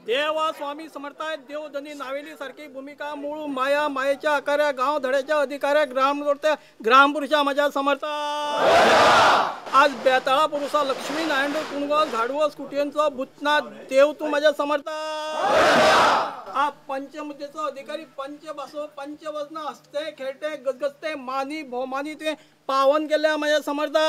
देवा स्वामी समर्थाय देवधनी नावेली सारखी भूमिका मूळ माया मायेच्या आकार्या गांव धड्याच्या अधिकाऱ्या ग्राम जोडत्या ग्रामपुरुषा माझ्या समर्था। आज बेताळा पुरुषा लक्ष्मी नारायण कुणगोस घाडवस कुटियंचो भूतनाथ देव तू माझ्या समर्था। आ पंचमुद्देचो अधिकारी पंचबासो पंचवजना हसते खेळते गजगजते मानी भोमानी तुवें पावन केल्या माझ्या समर्था।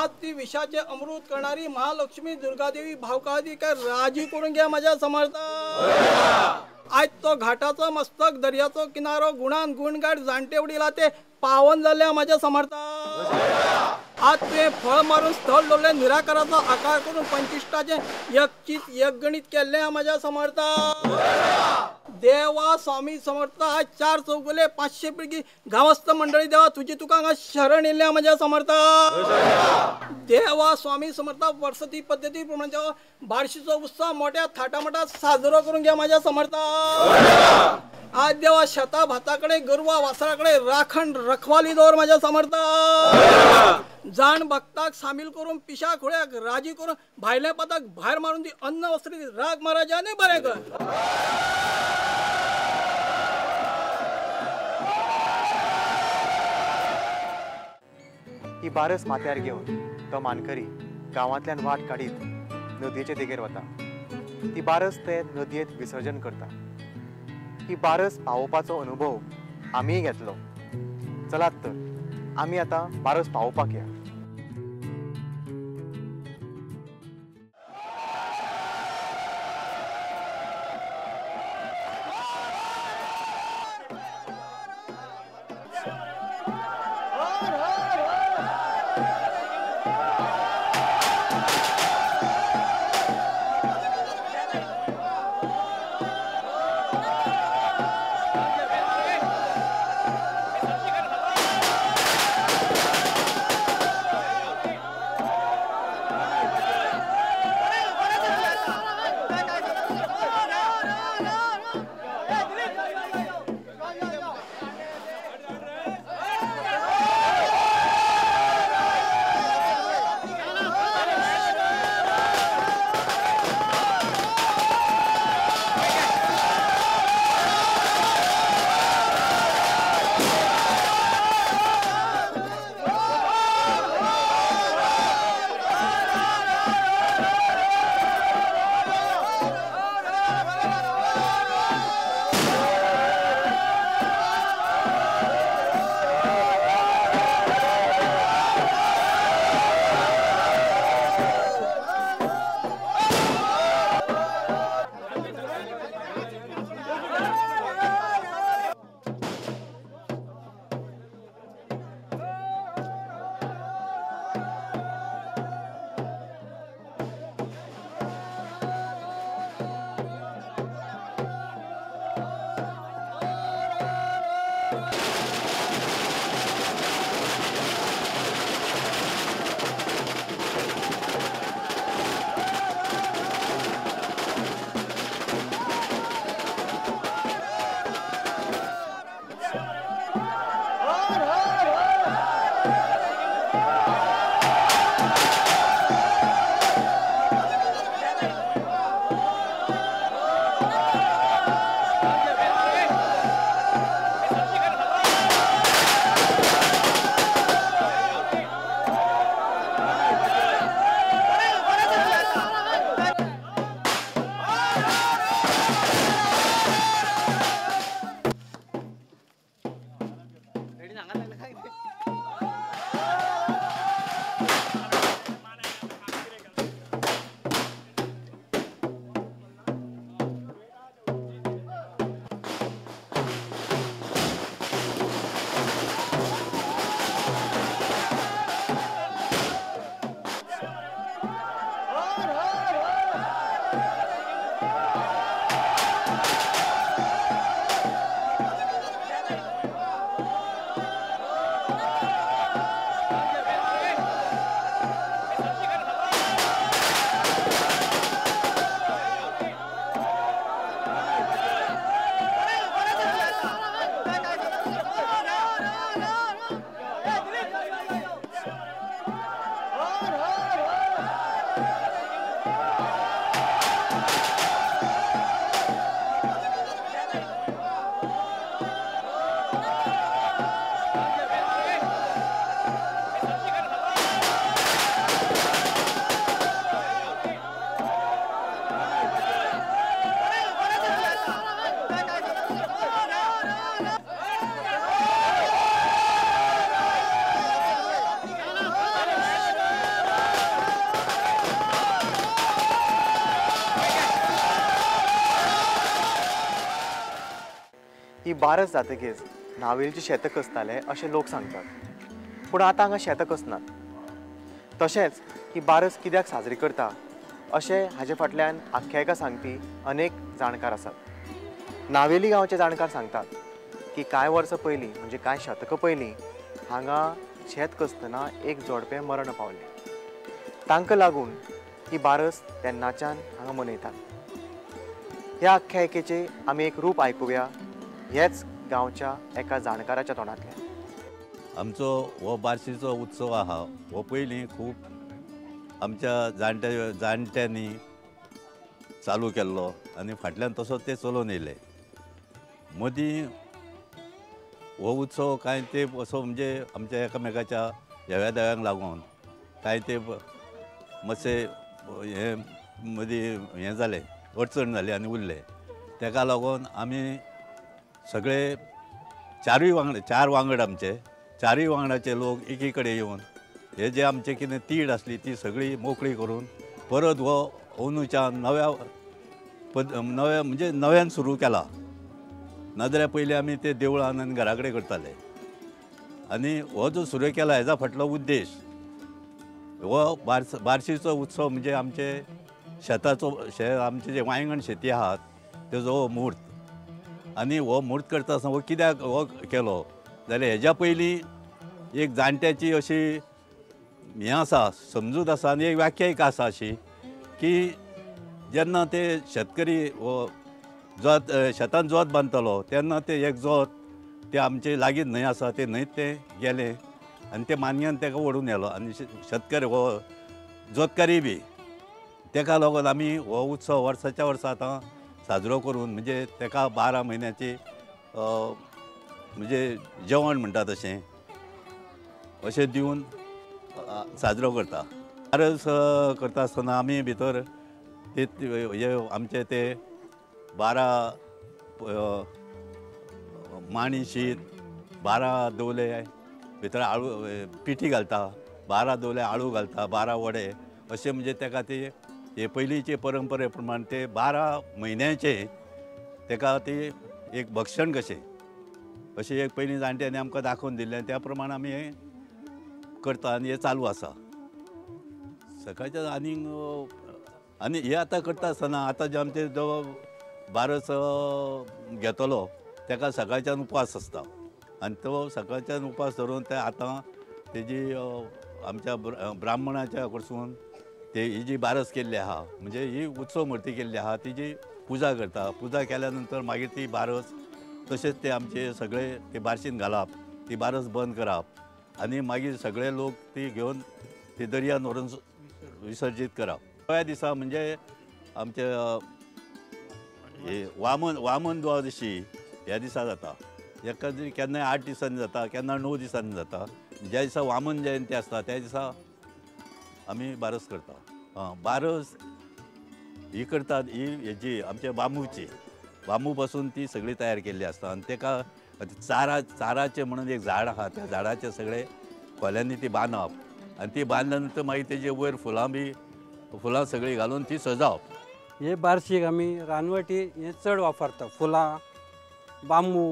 आज ती विषाचे अमृत करणारी महालक्ष्मी दुर्गादेवी भावकादी काय राजी करून घ्या माझ्या समर्था। आज तो घाटाचो मस्तक दर्याचो किनारो गुणान गुणगाट जाणटे वडिला ते पावन जाल्ल्या माझ्या समर्था। आज तुवें फळ मारून स्थळ दवरलें निराकाराचो आकार करून पंचिश्टाचें एकचीत एकगणीत केल्लें माझ्या समर्था। देवा स्वामी समर्थ आज 4 चौगुले 500 पिळगी गावस्थ मंडळी देवा तुझी तुका हांगा शरण येयल्ल्या माझ्या समर्था। देवा स्वामी समर्थ वर्सती पद्दती प्रमाणे देवा बार्शीचो उत्सव मोठ्या थाटामाटात साजरो करून घ्या माझ्या समर्था। आज देवा शेता भाताकडे गोरवा वासराकडे राखण रखवाली दवर माझ्या समर्था। जाण भक्ताक सामील करून पिशा खोळ्याक राजी करून भायल्या पदाक भायर मारून ती अन्न वस्त्री राग महाराजाने बरें कर। ही बारस माथ्यार घेवन तो मानकरी गांवांतल्यान वाट काडीत नदयेचे देगेर वता। ती बारस ते नदयेंत विसर्जन करता। ही बारस पावोवपाचो अनुभव आमीय घेतलो। चलात तर आमी आतां बारस पावोवपाक या। ही बारस जातकीच नावेलीची शेतां कसताले अशें लोक सांगतात, पूण आतां हांगा शेतां कसनात. तशेंच ही बारस कित्याक साजरी करता अशें हाजे फाटल्यान आख्यायिका सांगपी अनेक जाणकार आसात. नावेली गांवचे जाणकार सांगतात की कांय वर्सां पयलीं म्हणजे कांय शतकां पयलीं हांगा शेत कसतना एक जोडपें मरण पावलें. तांकां लागून ही बारस तेन्नाच्यान हांगा मनयतात. ह्या आख्यायिकेचें आमी एक रूप आयकुया हेच गांवच्या एका जाणकाराच्या तोंडांतल्यान. आमचो हो बारशीचो उत्सव आहा हो पयलीं खूब आमच्या जाणट्यांनी चालू केल्लो आनी फाटल्यान तसो ते चलोवन येयले. मदीं हो उत्सव कांय तेंप असो म्हणजे आमच्या एकामेकाच्या हेव्या देव्यांक लागून कांय तेंप मातशें हें मदीं हें जालें, अडचण जाली आनी उरलें. तेका लागून आमी सगळे चारूय वांगड, चार वांगड आमचे, चारूय वांगडाचे लोक एकी कडेन येवन हे जे आमचे कितें तीड आसली ती सगळी मोकळी करून परत हो अंदूच्यान नव्या नव्या म्हणजे नव्यान सुरू केला. नाजाल्यार पयलीं आमी ते देवळान आनी घरा कडेन करताले. आनी हो जो सुरू केला हेजा फाटलो उद्देश हो बारशीचो उत्सव म्हणजे आमचे शेताचो आमचे जे वांयगण शेती आहात तेजो हो म्हूर्त. आनी हो म्हूर्त करता आसतना हो कित्याक हो केलो जाल्यार हेज्या पयलीं एक जाणट्याची अशी हें आसा, समजूत आसा आनी एक व्याख्यायिका आसा अशी की जेन्ना ते शेतकरी हो जोत शेतान जोत बांदतालो तेन्ना ते एक जोत ते आमचे लागीं न्हंय आसा ते न्हंयत ते गेले आनी ते मानग्यान ताका ओडून व्हेलो आनी शेतकरी हो जोतकारी बी तेका लागून आमी हो उत्सव वर्साच्या वर्सा आतां साजरो करून म्हणजे ताका 12 म्हयन्याची म्हणजे जेवण म्हणटा तशें अशें दिवन साजरो करता. बारस करता आसतना आमी भितर ते हे आमचे ते 12 माणी शीत, 12 दवले भितर आळू पिठी घालता, 12 दवले आळू घालता, 12 वडे अशें म्हणजे ताका ते हे पयलींचे परंपरे प्रमाण ते 12 म्हयन्याचे ताका ते एक भक्षण कशें अशें एक पयलीं जाणट्यांनी आमकां दाखोवन दिल्लें त्या प्रमाण आमी हें करता आनी हें चालू आसा. सकाळच्या आनीक आनी हें आतां करता आसतना आतां जे आमचे जो बारस घेतलो ताका सकाळच्यान उपास आसता आनी तो सकाळच्यान उपास धरून ते आतां तेजी आमच्या ब्राह्मणाच्या कडसून ते ही जी बारस केल्ली आहा म्हणजे ही उत्सव मूर्ती केल्ली आहा तिजी पुजा करता. पुजा केल्या नंतर मागीर ती बारस तशेंच ते आमचे सगळे ते बारशीन घालप, ती बारस बंद करप आनी मागीर सगळे लोक ती घेवन ती दर्यान व्हरून विसर्जीत करप. त्या दिसा म्हणजे आमचे हे वामन द्वादशी ह्या दिसा जाता. एका केन्नाय 8 दिसांनी जाता, केन्ना 9 दिसांनी जाता. ज्या दिसा वामन जयंती आसता त्या दिसा आमी बारस करता. बारस ही करतात ही हेजी आमच्या बांबूची, बांबू पासून ती सगळी तयार केल्ली आसता आनी ताका चाराचें म्हणून एक झाड आहा त्या झाडाचे सगळे खोल्यांनी ती बांदप आनी ती बांदल्या नंतर मागीर तेजे वयर फुलां बी फुलां सगळीं घालून ती सजावप. हे बारशीक आमी रानवटी हें चड वापरता. फुलां, बांबू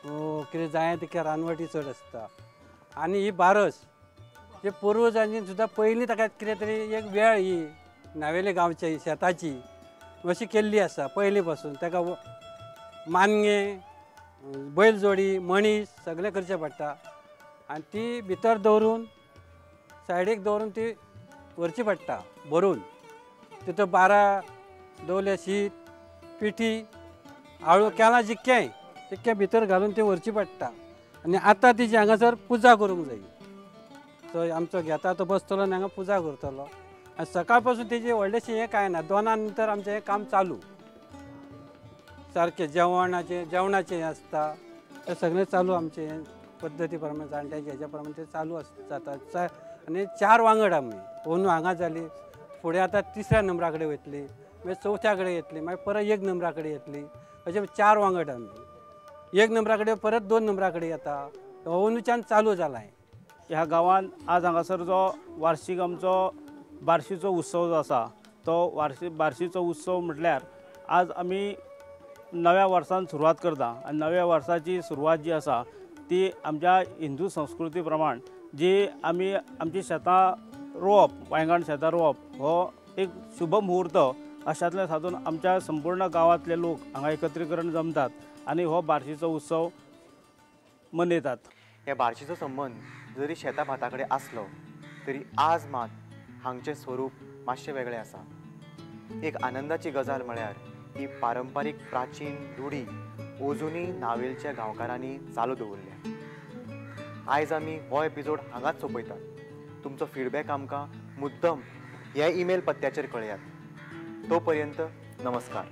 कितें जाय तितकें रानवटी चड आसता. आनी ही बारस जे पुर्वजांनी सुद्दां पयलीं ताका कितें तरी एक वेळ ही नावेले गांवची शेताची अशी केल्ली आसा पयलीं पासून. ताका मानगें, बैलजोडी, मणीस सगळें करचें पडटा आनी ती भितर दवरून सायडीक दवरून ती व्हरची पडटा भरून. तितून 12 दवले शीत, पिठी, आळू केलां जितकें तितकें भितर घालून ती व्हरची पडटा. आनी आतां तिची हांगासर पुजा करूंक जाय. तो आमचो घेता तो बसतलो आनी हांगा पुजा करतलो. आनी सकाळ पासून तेजी व्हडलेशें हें कांय ना. 2 नंतर आमचें हें काम चालू सारकें जेवणाचें जेवणाचें हें आसता तें सगळें चालू आमचें हें पद्दती प्रमाण जाणट्याचें हेज्या प्रमाण तें चालू जाता. आनी 4 वांगड आमी अंदू हांगा जाली, फुडें आतां 3ऱ्या नंबरा कडेन वयतली, मागीर 4थ्या कडेन येतली, मागीर परत 1 नंबरा कडेन येतली. अशें 4 वांगड आमी. 1 नंबरा कडेन परत 2 नंबरा कडेन येता. अंदूच्यान चालू जाला. ह्या गांवांत आज हांगासर जो वार्षिक आमचो बारशीचो उत्सव जो आसा तो बारशीचो उत्सव म्हटल्यार आज आमी नव्या वर्सान सुरवात करता आनी नव्या वर्साची सुरवात जी आसा ती आमच्या हिंदू संस्कृती प्रमाण जी आमी आमची शेतां रोवप, वांयगण शेतां रोवप हो एक शुभ मुहूर्त अशांतल्यान सादून आमच्या संपूर्ण गांवांतले लोक हांगा एकत्रीकरण जमतात आनी हो बार्शीचो उत्सव मनयतात. ह्या बार्शीचो संबंद जरी शेता भाता कडेन आसलो तरी आज मात हांगचें स्वरूप मातशें वेगळें आसा. एक आनंदाची गजाल म्हळ्यार ही पारंपारीक प्राचीन रूढी अजुनूय नावेलच्या गांवकारांनी चालू दवरल्या. आयज आमी हो एपिसोड हांगाच सोंपयतात. तुमचो फिडबॅक आमकां मुद्दम ह्या ईमेल पत्त्याचेर कळयात. तो पर्यंत नमस्कार.